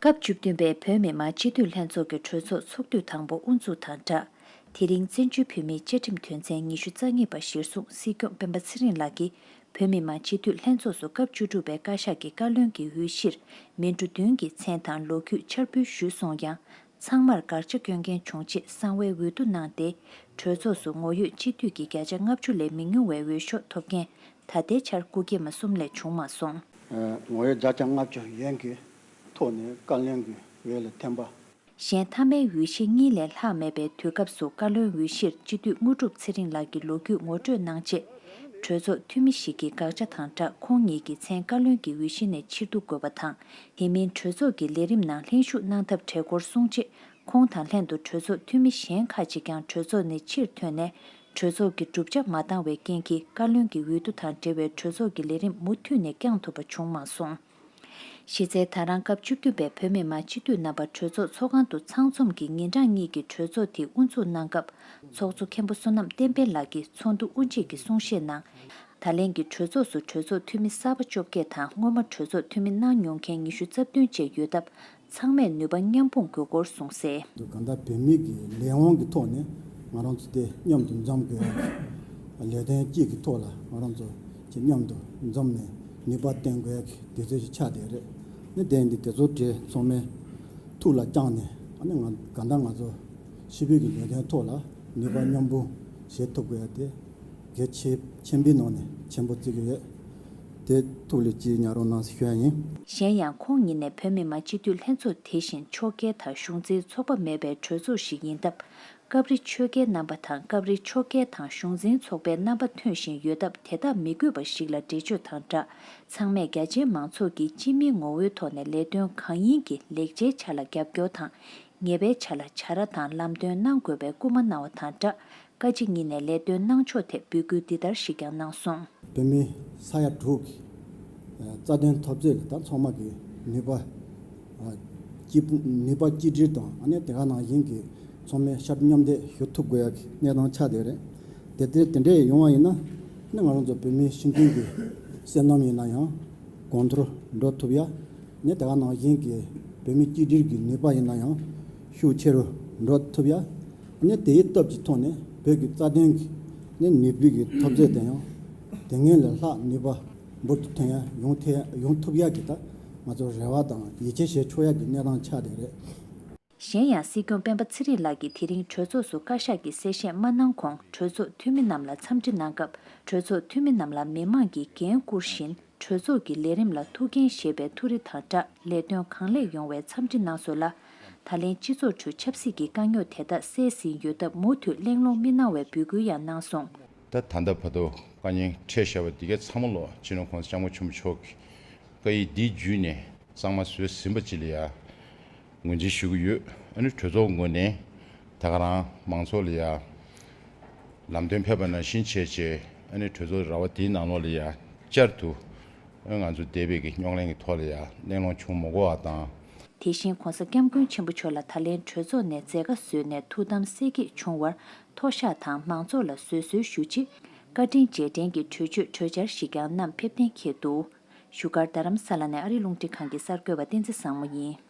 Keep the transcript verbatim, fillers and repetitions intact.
སྐབས་བཅུ་བདུན་པའི་བོད་མི་མང་སྤྱི་འཐུས་ལྷན་ཚོགས་ཀྱི་གྲོས་ཚོགས་ཚོགས་དུས་དང་པོ་དབུ་འཛུགས་དང་སྦྲགས། དེ་རིང་བཙན་བྱོལ་བོད་མིའི་བཅའ་ཁྲིམས་དོན་ཚན་ཉི་ཤུ་རྩ་གཉིས་པ་གཞིར་བཟུང་སྲིད་སྐྱོང་སྤེན་པ་ཚེ་རིང་ལགས་ཀྱིས་བོད་མི་མང་སྤྱི་འཐུས་ལྷན་ཚོགས་སུ་སྐབས་བཅུ་དྲུག་པའི་བཀའ་ཤག་གི་བཀའ་བློན་གྱི་འོས་གཞིར་མི་འགྲོ་བདུན་གྱི་མཚན་དང་ལོ་རྒྱུས་འཆར་འབུལ་ཞུས་སོང་ཡང་། ཚང་མར་དགག་བྱ་སྐྱོན་མཁན་བྱུང་རྗེས་གསང་བའི་འོས་བསྡུ་གནང་སྟེ། གྲོས་ཚོགས་སུ་ངོ་ཡོད་སྤྱི་འཐུས་ཀྱི་བརྒྱ་ཆ་ལྔ་བཅུ་ལས་མི་ཉུང་བའི་འོས་ཤོག་ཐོབ་མཁན་ད་ལྟའི་ཆར་སྐུ་སྐྱེས་མ་གསུམ་ལས་བྱུང་མ་སོང་། ངོ་ཡོད་བརྒྱ་ཆ་ལྔ་བཅུ་ཡན་གྱི་ཐོག་ནས་བཀའ་བློན་གྱི་འོས་ལ་འཐེན་པ། གཞན་མཐའ་མའི་འོས་གཞི་གཉིས་ལས་ལྷག་མེད་པའི་དུས་སྐབས་སུ་བཀའ་བློན་འོས་གཞིར་སྤྱི་འཐུས་དངོས་གྲུབ་ཚེ་རིང་ལགས་ཀྱི་ལོ་རྒྱུས་ངོ་སྤྲོད་གནང་རྗེས། གྲོས་ཚོགས་འཐུས་མི་ཞིག་གིས་དགག་བྱ་དང་སྦྲགས་ཁོང་ཉིད་ཀྱི་མཚན་བཀའ་བློན་གྱི་འོས་གཞི་ནས་ཕྱིར་བསྡུ་དགོས་པ་དང་། དེ་མིན་གྲོས་ཚོགས་ཀྱི་ལས་རིམ་ནང་ལྷན་ཞུགས་གནང་ཐབས་བྲལ་སྐོར་གསུངས་རྗེས། ཁོང་དང་ལྷན་དུ་གྲོས་ཚོགས་འཐུས་མི་གཞན་ཁག་ཅིག་ཀྱང་གྲོས་ཚོགས་ནས་ཕྱིར་ཐོན་ནས། གྲོས་ཚོགས་ཀྱི་གྲུབ་ཆ་མ་འདང་བའི་རྐྱེན་གྱིས་བཀའ་བློན་གྱི་འོས་བསྡུ་དང་འབྲེལ་བའི་གྲོས་ཚོགས་ཀྱི་ལས་རིམ་མུ་མཐུད་ནས་བསྐྱང་ཐུབ་པ་བྱུང་མ་སོང་། གཞི་རྩའི་ད་རང་སྐབས་བཅུ་བདུན་པའི་བོད་མི་མང་སྤྱི་འཐུས་རྣམ་པ་གྲོས་ཚོགས་ཚོགས་ཁང་དུ་ཚང་འཛོམས་ཀྱིས་ཉིན་གྲངས་གཉིས་ཀྱི་གྲོས་ཚོགས་དེ་དབུ་འཛུགས་གནང་སྐབས། ཚོགས་གཙོ་མཁན་པོ་བསོད་ནམས་བསྟན་འཕེལ་ལགས་ཀྱིས་ཚོགས་འདུ་དབུ་འབྱེད་ཀྱི་གསུང་བཤད་ནང་། ད་ལན་གྱི་གྲོས་ཚོགས་སུ་གྲོས་ཚོགས་འཐུས་མི་གསར་པ་བཅོ་བརྒྱད་དང་སྔོན་མ་གྲོས་ཚོགས་འཐུས་མི་གནང་མྱོང་མཁན་ཉི་ཤུ་རྩ་བདུན་བཅས་ཡོད་སྟབས། ཚང་མས་ནུས་པ་མཉམ་སྤུངས་དགོས་སྐོར་གསུངས་གསལ། གང་ལྟར་བོད་མི་གི་ལས་དབང་གི་ཐོག་ནས་ང་རང་ཚོ་དེ་མཉམ་དུ་འཛོམས་དགོས་ཡ། ལས་དོན་གཅིག་གི་ཐོག་ལ་ང་རང་ཚོ་ཅིག་མཉམ་དུ་འཛོམས་ནས་ནུས་པ་བཏོན་དགོས་ཡ་གི་དུས་ཚོད་ཅིག་ཆགས་བསྡད་རེད། ནི་དེ་འདི་དེ་ཚོ་གྲས་ཚང་མས་ཐུགས་ལ་བཅངས་ནས་ཨ་ནི་ང་གང་ལྟར་ང་ཚོ་ཕྱི་པོད་ཀྱི་ལས་དོན་ཐོག་ལ་ནུས་པ་མཉམ་སྤུངས་བྱེད་ཐུབ་དགོས་ཡ་དེ་གལ་ཆེ་ཆེན་པོའི་ནང་ནས་ཆེན་པོ་བརྩི་གི་ཡོད། དེ་ཐུགས་ལ་ཅིག་ཉར་རོགས་གནང་ཞེས་ཞུ་ཡ་ཡིན། གཞན་ཡང་ཁོང་ཉིད་ནས་བོད་མི་མང་སྤྱི་འཐུས་ལྷན་ཚོགས་དེ་བཞིན་ཕྱོགས་འགལ་དང་གཞུང་འཛིན་ཚོགས་པ་མེད་པའི་གྲོས་ཚོགས་ཤིག་ཡིན་སྟབས། སྐབས་རེ་ཆོས་འགལ་རྣམ་པ་དང་སྐབས་རེ་ཕྱོགས་འགལ་དང་གཞུང་འཛིན་ཚོགས་པའི་རྣམ་པ་ཐོན་བཞིན་ཡོད་སྟབས། དེ་དག་མི་དགོས་པ་ཞིག་ལ་འགྲེལ་བརྗོད་དང་སྦྲགས། ཚང་མས་རྒྱ་ཆེའི་མང་ཚོགས་ཀྱིས་སྤྱི་མིའི་ངོ་བོའི་ཐོག་ནས་ལས་དོན་གང་ཡིན་གྱི་ལེགས་ཆའི་ཆ་ལ་རྒྱབ་སྐྱོར་དང་། ཉེས་པའི་ཆ་ལ་བྱ་ར་དང་ལམ་སྟོན་གནང་དགོས་པའི་སྐུལ་མ་གནང་བ་དང་སྦྲགས། བཀའ་སྤྱི་གཉིས་ནས་ལས་དོན་གནང་ཕྱོགས་ཐད་འབོད་སྐུལ་འདི་ལྟར་ཞིག་ཀྱང་གནང་སོང་། བོད་མི་ས་ཡ་དྲུག་གི་རྩ་དོན་འཐབ་རྩོད་ལ་ད་ཚང་མ་གི་ནུས་པ་གཅིག་ནུས་པ་གཅིག་སྒྲིལ་དང་ཨ་ནི་དེ་ག་ནང་བཞིན་གྱི་ཚང་མས་ཤར་མཉམ་འདེགས་ཞུ་ཐུབ་དགོས་ཡ་གི་གནས་སྟངས་ཆགས་བསྡད་རེད། དེ་དེ་དེ་འདྲས་ཡོང་བ་ཡིན་ན་ནི་ང་རང་ཚོ་བོད་མི་སྤྱི་མཐུན་གྱི་བསོད་ནམས་ཡིན་ན་ཡང་གོང་མཐོར་འགྲོ་ཐུབ་ཡ། ནི་དེ་ག་ནང་བཞིན་གྱི་བོད་མི་གཅིག་སྒྲིལ་གྱི་ནུས་པ་ཡིན་ན་ཡང་ཤུགས་ཆེ་རུ་འགྲོ་ཐུབ་ཡ། ནི་དེའི་སྟོབས་ཀྱི་ཐོག་ནས་བོད་ཀྱི་རྩ་དོན་གྱི་ནི་ནུས་པའི་གི་འཐབ་རྩོད་དེ་ཡང་དེ་སྔོན་ལས་ལྷག་ནུས་པ་འབུར་དུ་ཐོན་ཡ་ཡོང་ཐེ་ཡོང་ཐུབ་ཡ་གི་ད་ང་ཚོ་རེ་བ་དང་ཡིད་ཆེས་བྱེད་ཆོག་ཡ་གི་གནས་སྟངས་ཆགས་བསྡད་རེད། གཞན་ཡང་སྲིད་སྐྱོང་སྤེན་པ་ཚེ་རིང་ལགས་ཀྱིས་དེ་རིང་གྲོས་ཚོགས་སུ་བཀའ་ཤག་གི་གསལ་བཤད་མ་གནང་གོང་གྲོས་ཚོགས་འཐུས་མི་རྣམས་ལ་འཚམས་འདྲི་གནང་སྐབས། གྲོས་ཚོགས་འཐུས་མི་རྣམས་ལ་མི་མང་གིས་འགན་བསྐུར་བཞིན་གྲོས་ཚོགས་ཀྱི་ལས་རིམ་ལ་ཐུགས་འགན་བཞེས་པའི་ཐུགས་རེ་དང་སྦྲགས་ལས་དོན་གང་ལེགས་ཡོང་བའི་འཚམས་འདྲི་གནང་སོང་ལ། ད་ལན་སྤྱི་ཚོགས་ཁྲོད་ཆབ་སྲིད་ཀྱི་དཀའ་རྙོག་དེ་དག་སེལ་ཟིན་ཡོད་སྟབས་མུ་མཐུད་གླེང་སློང་མི་གནང་བའི་འབོད་སྐུལ་ཡང་གནང་སོང་། ད་ད་ལྟ་བར་དུ་དཀའ་ངལ་འཕྲད་བཞག་པ་འདི་གའི་ཚང་མ་ལོ་སྤྱི་ནོར་༸གོང་ས་༸སྐྱབས་མགོན་ཆེན་པོ་མཆོག་གི་བཀའ་ཡིག་འདི་བརྒྱུད་ནས་གཙང་མ་བཟོས་ཟིན་པ་ཅིག་ལ་ཡ་ངོས་འཛིན་ཞུ་གི་ཡོད། ཨ་ནི་གྲོས་ཚོགས་ངོས་ནས་ད་ག་རང་མང་ཚོགས་ལ་ཡ་ལམ་སྟོན་ཕེབས་པ་ནང་བཞིན་བྱས་རྗེས་ཨ་ནི་གྲོས་ཚོགས་ར་བ་དེའི་ནང་ལོགས་ལ་ཡ་བསྐྱར་དུ་ཨ་ང་ཚོ་འདས་པའི་གི་རྙོག་གླེང་གི་ཐོག་ལ་ཡ་གླེང་སློང་བྱུང་མ་དགོས་པ་དང་། དེ་བཞིན་༸གོང་ས་༸སྐྱབས་མགོན་ཆེན་པོ་མཆོག་ལ་ད་ལན་གྲོས་ཚོགས་ནས་མཛད་དཀའ་བཟོས་ནས་ཐུགས་དམ་གསལ་འགེབས་བྱུང་བར་མཐོལ་བཤགས་དང་མང་ཚོགས་ལ་བཟོད་གསོལ་ཞུ་ཆེད། བཀའ་དྲིན་རྗེས་དྲན་གྱི་གྲོས་ཆོད་གྲོས་འཆར་ཞིག་ཀྱང་བསྣམས་ཕེབས་གཏན་འཁེལ་འདུག་བཞུགས་སྒར་རྡ་རམ་ས་ལ་ནས་ཨ་རི་རླུང་འཕྲིན་ཁང་གི་གསར་འགོད་པ་བསྟན་འཛིན་བཟང་མོ་ཡིན།